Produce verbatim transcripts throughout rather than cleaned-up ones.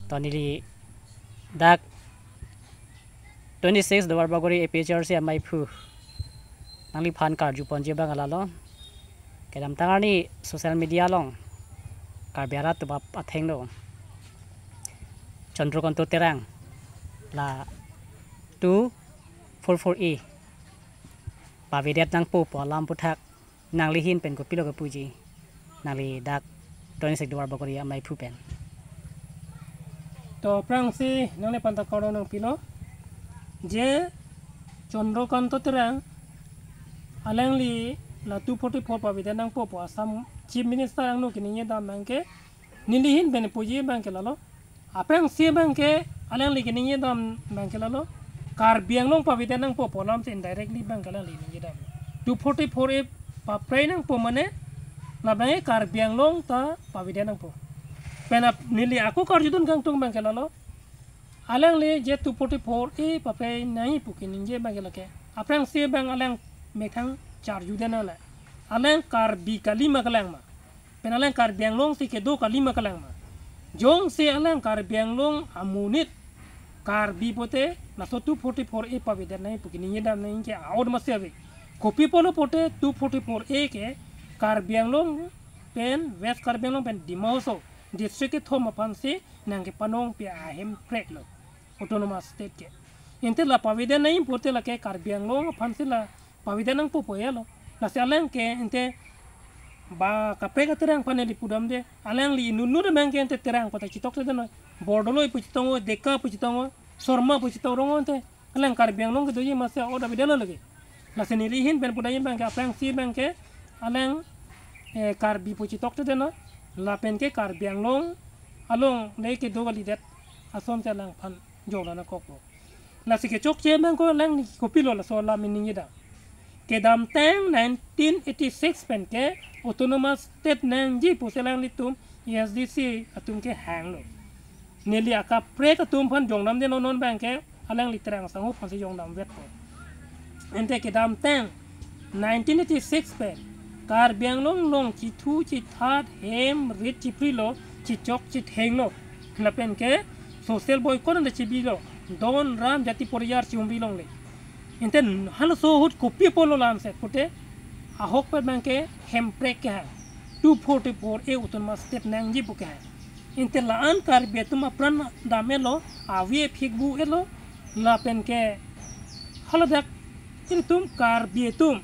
To neli dak twenty-six Duarbagori A P H L C amaiphu nangliphan karjuponji abang lalo. Kedamtang arni social media along Karbi arat atum athengno Chandrakanta Terang la two four four A pavedet nangpo pu alam aputhak nangli ahin pen kopilo kepuji, nangli dak twenty-six Duarbagori amaiphu pen? To aphrangsi nangliphan ta kardom nangpilo, je Chandrakanta Terang alangli la two forty-four pavedet nangpo pu Assam Chief Minister angno keningje dam abangke, neli ahin pen puji abangke lalo. Aphrangsi abangke alangli keningje dam abangke lalo, Karbi Anglong pavedet nangpo pu alamsi indirectly abangke alangli ningje dam. Two forty-four A paprei nangpo mane, labangke Karbi Anglong ta pavedet nangpo. Pen ap-, neli ako karjudun kangtung abangke lalo, alangli je two forty-four A paprei nangji pu keningje abangke lake, aphrangsi abang alang methang charjudet nang le, alang Karbi kali ma kalang ma, pen alang Karbi Anglong si kedo kali ma kalang ma. Jongsi alang Karbi Anglong amonit Karbi pute laso two forty-four A pavedet nangji pu keningje dam nangji ke a-ot masi ave. Kopi apotlo pute two forty-four A ke Karbi Anglong pen West Karbi Anglong pen Dima Hasao district kethom aphansi nangkepanong pi ahemprek lo Autonomous State ke. Ante la pavedet nangji pute lake Karbi Anglong aphansi la pavedet nangpo pu helo. Lasi alang ke ante ba kaprek aterang aphan neli pudamde, alangli inut inut abangke ante terang pu ta chitoktedet noi. Bordoloi pu chitong oi, Deka pu chitong oi, Sarma pu chitong rong oi ante. Alang Karbi Anglong kedoji masi a-ot avedetlo lake. Lasi neli ahin pen pudamji abangke aphrangsi abangke alang, eh, Karbi pu chitoktedet noi. Lapen ke Karbi Anglong along le kedo kalidet asonsi alangphan jongdam nangkokpo. Lasi kechokche abangke alangli kopilo laso alam ningje dam. Kedamtang nineteen eighty-six pen ke Autonomous State nangji pusi alanglitum A S D C atum kehanglo. Neli akaprek atum aphan jongdamde, non non abangke alangli Terang Sangho aphansi jongdamvetpo. Ante kedamtang nineteen eighty-six pen Karbi Anglong along chithu chithat hem rit chiprilo, chichok chithenglo. Lapen ke social boycott anta chibilo, don ram jati poriyar chihumri longle. Ante halaso ahut kopi apotlo lamset pute, ahokpet abangke hemprek kehang, two forty-four A Autonomous State nangji pu kehang. Ante la-an Karbi atum apran dam-etlo, avi aphik bu-etlo, lapen ke haladak ilitum Karbi atum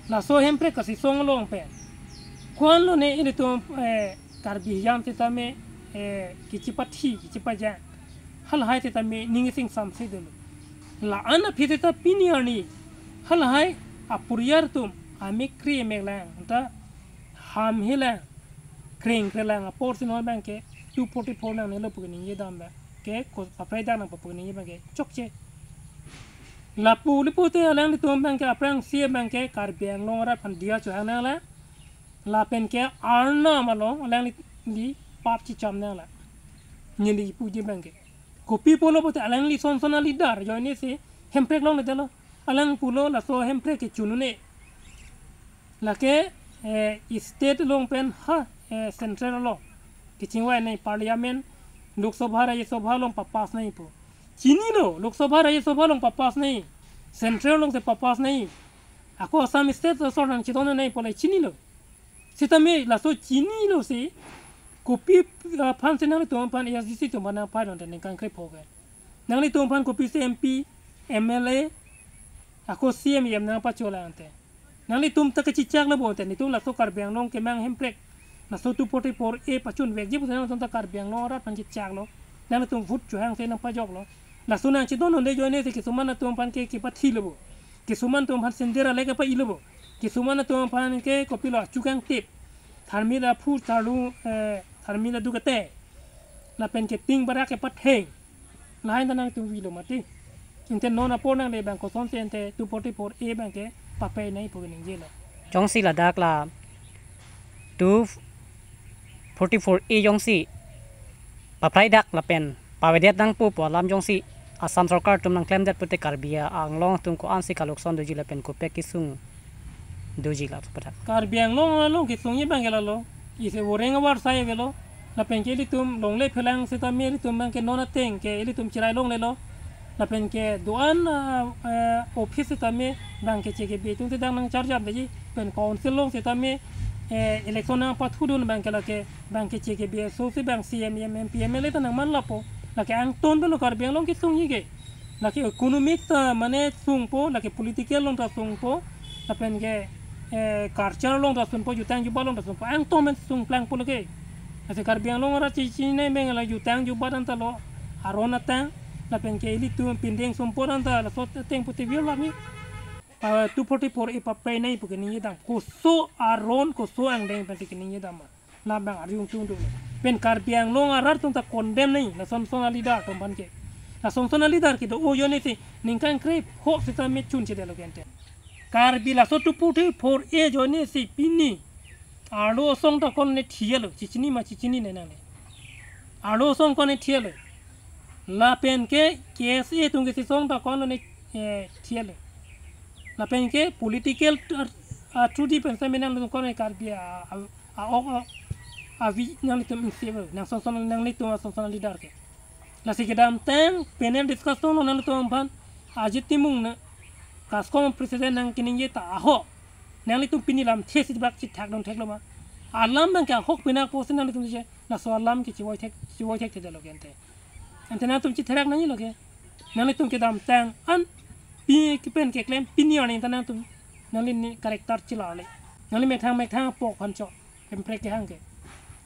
laso hemprek kachesong along pen, ko-an lone ilitum, eh, Karbi hijan sitame, eh, kechipathi, kechipajang, halahai sitame ning ising samse dolo. La-an aphi sita pini arni halahai aporiyar atum amek kre mek lang, anta ham helang, kreng krelang apor si non abangke two forty-four nangnelo pu keningje dam abangke, ko paprei dak nangpo pu keningje abangke chokche. Lapu le pute alanglitum abangke aphrangsi abangke Karbi Anglong arat aphan diya chohang nanglang, lapen ke Arnam along alangli pap chicham nanglang. Neli puji abangke. Kopi apotlo pute alangli son son a-leader ajoine si hemprek longledetlo. Alang pulo laso hemprek ke chun un-e. Lake, eh, state along pen ha, eh, central along kechingvai nangji, parliament, Lok Sabha, Rajya Sabha along papass nangji pu. Chinilo, Lok Sabha, Rajya Sabha along papass nangji, central alongsi papass nangji. Ako Assam state asor nangchedon nangji pu le chinilo. Sitame laso chinilo si kopi, ah, aphansi nanglitum aphan, A S D C atum aphan nangphaidon te ningkan krepho ke? Nanglitum aphan kopisi M P, M L A, ako C M, E M nangpacholang te? Nanglitum ta kachechaklo bo te, nelitum laso Karbi Anglong kemang hemprek, laso two forty-four A pachunvekji pusi nangtum ta Karbi Anglong arat aphan chechaklo. Nanglitum vote chohangsi nangpajoklo. Laso nangchedondunde ajoine si kisuman atum aphan ke kepathilo bo. Kisuman atum aphan sender alek kepa-ilo bo. Kisuman atum aphan ke kopilo, achu kangtip, tharmi ta phu tharlu, eh, tharmi ta dukate, lapen ke ting barak kepatheng. Lahai ta nangtum avelo mati. Ante non apor nangle abang kosonsi ante two forty-four A abangke paprei nangji pu keningjelo? Jongsi ladak la two forty-four A jongsi paprei dak lapen pavedet nangpo pu alam jongsi Assam sorkar atum nangklemdet pute Karbi Anglong atum ko-ansi kalokson doji lapen kopi akesung doji la pu dak? Karbi Anglong along kesungji abangke lalo, isi voreng avar sai avelo. Lapen ke ilitum longle phelang setame ilitum abang ke non ateng ke ilitum chirai longlelo. Lapen ke do-an, ah, eh, office setame abang ke J K B atum te dang nangcharjap daji, pen council along setame, eh, election nangpathudun abang ke lake abang ke J K B aso si abang C E M, M P, M L A ta nangman lapo. Lake angton pulo Karbi Anglong kesungji ke. Lake economic ta mane sungpo, lake political along ta sungpo, lapen ke, eh, culture along ta sungpo, jutang jubat along ta sungpo, angton pen sungplangpo lake. Lasi Karbi Anglong arat chichinine abang la jutang jubat anta lo, aron atang, lapen ke ilitum pindeng sumpot anta laso ateng pute view lami. Ah, two forty-four A paprek nangji pu keningje dam. Koso aron, koso angdeng pen si keningje dam ma. Labang arjung chungdung. Pen Karbi Anglong arat atum ta condemn nangji, lason son a-leader atum aphan ke. Lason son a-leader kedo ajoine si ningkan krepho setame chunchedetlo ke ante. Karbi laso two forty-four A ajoine si pini arlo asong ta konat thilo, chichinine ma chichinine nangne. Arlo asong konat thilo. Lapen ke K S A atum ke si asong ta konat, eh, thilo. Lapen ke political, ah, ah, thudi pen setame nangtum konat Karbi a, a, a, ok, a, avi nanglitum ingsi ave, nang son son nanglitum son son a-leader ke. Lasi kedamtang panel discussion along nangtum aphan Ajit Timung na CASCOM president nangkeningje ta ahok. Nanglitum pini lamthe si bak chithak dun theklo ma. Alam abang ke ahok pinak pusi nanglitum che. Laso alam ke chivoi thek, chivoi thekthedetlo ke ante. Ante nangtum chitherak nangjilo ke. Nanglitum kedamtang an pi kipen keklem pini arni ta nangtum nangli ne character chilarle. Nangli methang methang apok aphan chok. Hemprek kehang ke.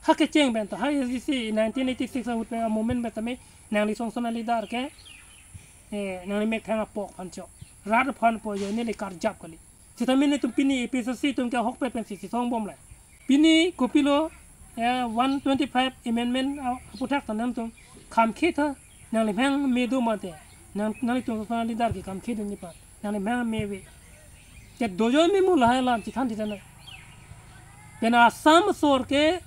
Ha kecheng pen to, ha S D C nineteen eighty-six ahut pen a-moment pen tame nangli son son a-leader ke, eh, nangli methang apok aphan chok. Rat aphan po ajoine le karjap kali. Setame netum pini A P H L C atum ke ahokpet pensi si songbomlo. Pini kopilo, eh, one twenty-five amendment a-, aputhak ta nangtum kham khe tha, nangli mehang me do mate. Nang, nanglitum son son a-leader ke kham khe dunji pa. Nangli mehang me ave. Ke dojo me mu lahai alam chithan chithan nang. Pen Assam asor ke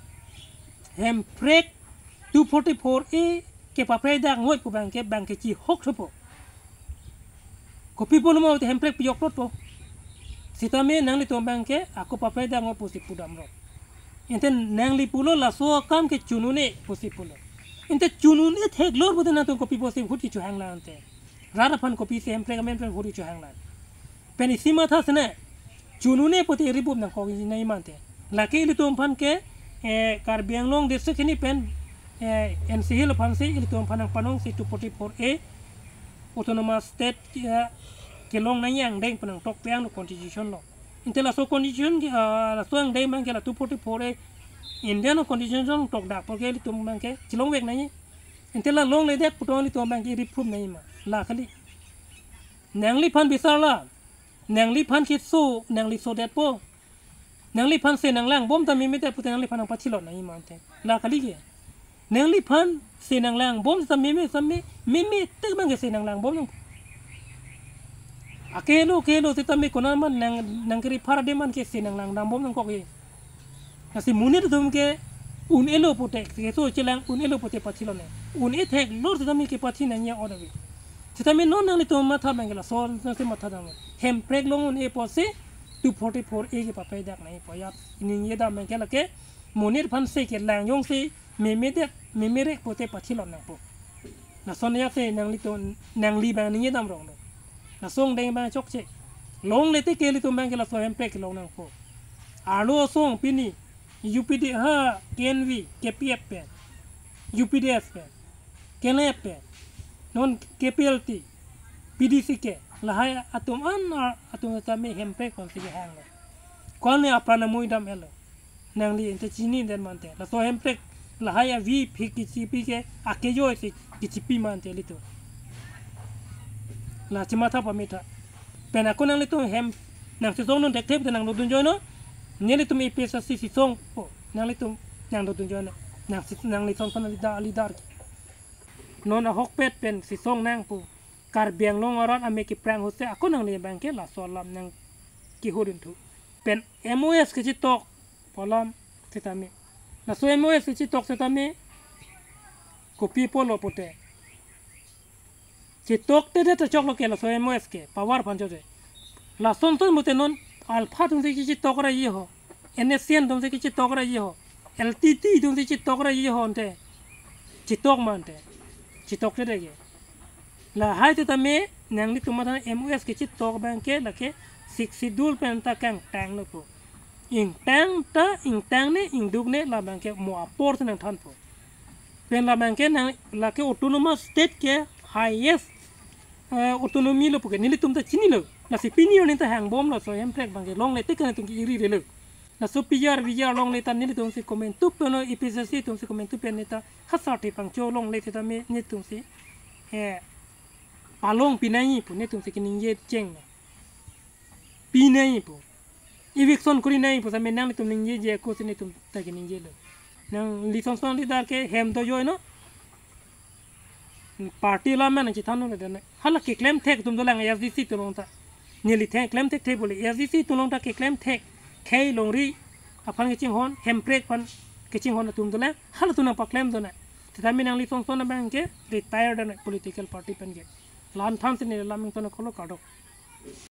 Hemprek two forty-four A kepaprek dak ngoi pu abang ke abang ke chihok thupo. Kopi pulo ma te Hemprek pijok plotpo. Setame nanglitum abang ke ako paprek dak ngoi pusi pudamlo. Ante nangli pulo laso akam ke chun un-e pusi pulo. Ante chun un-e theklor pute nangtum kopi pusi ahut kechohanglo ante. Rat aphan kopisi Hemprek amen pen ahut kechohanglo. Pen isi matha sene. Chun un-e pute ri bup nangkok nangji ma ante. Lake ilitum aphan ke, eh, Karbi Anglong district hini pen, eh, N C Hills aphan si ilitum aphan nangpanong si two forty-four A autonomous state, eh, kelong nangji angdeng pen nangtok pang lo constitution along. Ante laso constitution ke, ah, laso angdeng abang ke la two forty-four A Indian constitution along tokdak apot ke ilitum abang ke chilongvek nangji. Ante la longledet pu tong ilitum abang ke ri phup nangji ma. La kali. Nangliphan bisarlo. Nangliphan keso, nangli sodetpo. Nangliphan se nanglangbom ta memedet pute nangliphan nangpathilot nangji ma ante. La kali ke. Nangliphan se nanglangbom ta meme, sa me, meme tek abang ke se nanglangbom nang. Akelo, kelo setame konat ma nang, nangkiri phar adim an ke se nanglangdambom nangkok ke. Lasi monit atum ke un-elo pute, keso chelang un-elo pute pathilone. Un-e theklor setame kepathi nangji ot ave. Setame non nanglitum matha abang ke lason si matha dam. Hemprek long un-e pusi two forty-four A kepaprek dak nangji pu ajat ningje dam abang ke lake monit aphan se kelang jongsi memedet, memerek pute pathilot nangpo. Lason ajat si nanglitum, nangli abang ningje dam rong lo. Laso angdeng abang chokche. Longle te ke ilitum abang ke laso Hemprek long nangpo. Arlo asong pini U P D F, ha, K N V, K P F pen, U P D F pen, K N F pen, non K P L T, P D C K, lahai atum an, a-, atum setame Hemprek aphan si kehanglo. Ko-an ne apran amui dam-etlo. Nangli ante chinidet ma ante. Laso Hemprek lahai avi phik kechipi ke akejo si kechipi ma ante ilitum. La chimatha pame tha. Pen ako nanglitum hem nangchisong non thekthe te nangdodun joino. Nelitum A P H L C chisongpo. Nanglitum nangdodun joino. Nang si, nangli son son a-leader, a-leader. Non ahokpet pen chisong nangpo. Karbi Anglong arat amek keprang ahut si ako nangli abang ke laso alam nangkehudun thu. Pen M O S kechitok pu alam setame. Laso M O S kechitok setame kopi pulo pute. Chitoktedet ta choklo ke laso M O S ke power aphan chokche. Lason ton pute non ALFA atum si kechitok ra ye ho. N S C N atum si kechitok ra ye ho. L T T atumsi chetok ra ji ho ante. Chetok ma ante. Chetok te dege. Lahai te tame nanglitum matha M O S kechetok abang ke lake Sixth Schedule pen ta kangtanglo pu. Ingtang ta, ingtang ne, ingduk ne, labang ke mo apor si nangthanpo. Pen labang ke nang lake autonomous state ke highest, eh, autonomy lo pu ke nelitum ta chinilo. Lasi pini arni ta hangbomlo, so Hemprek abang ke longle te ke nelitum ke iri relo. Laso P R V R longle ta nelitumsi komantu pen lo, A P H L C atumsi komantu pen ne ta khasar te pangcho longle te tame nelitumsi, eh, palong pinangji pu nelitumsi keningje cheng lo. Pinangji pu. Eviction kori nangji pu same nanglitum ningjeje ako si nelitum ta keningjelo. Nangli son son leader ke hem do joy no. Party alam nangchethanlo le dene. Hala keklem thek atum dolang A S D C atum along ta. Neli thek klem thekthe pu le A S D C atum along ta keklem thek. Khei longri aphan kachinghon, Hemprek aphan kachinghon atum dolang. Halatum nangpaklem dona. Te tame nangli son son abang ke retire dona political party pen ke. La-an thansi neli lam ington kolo kardom.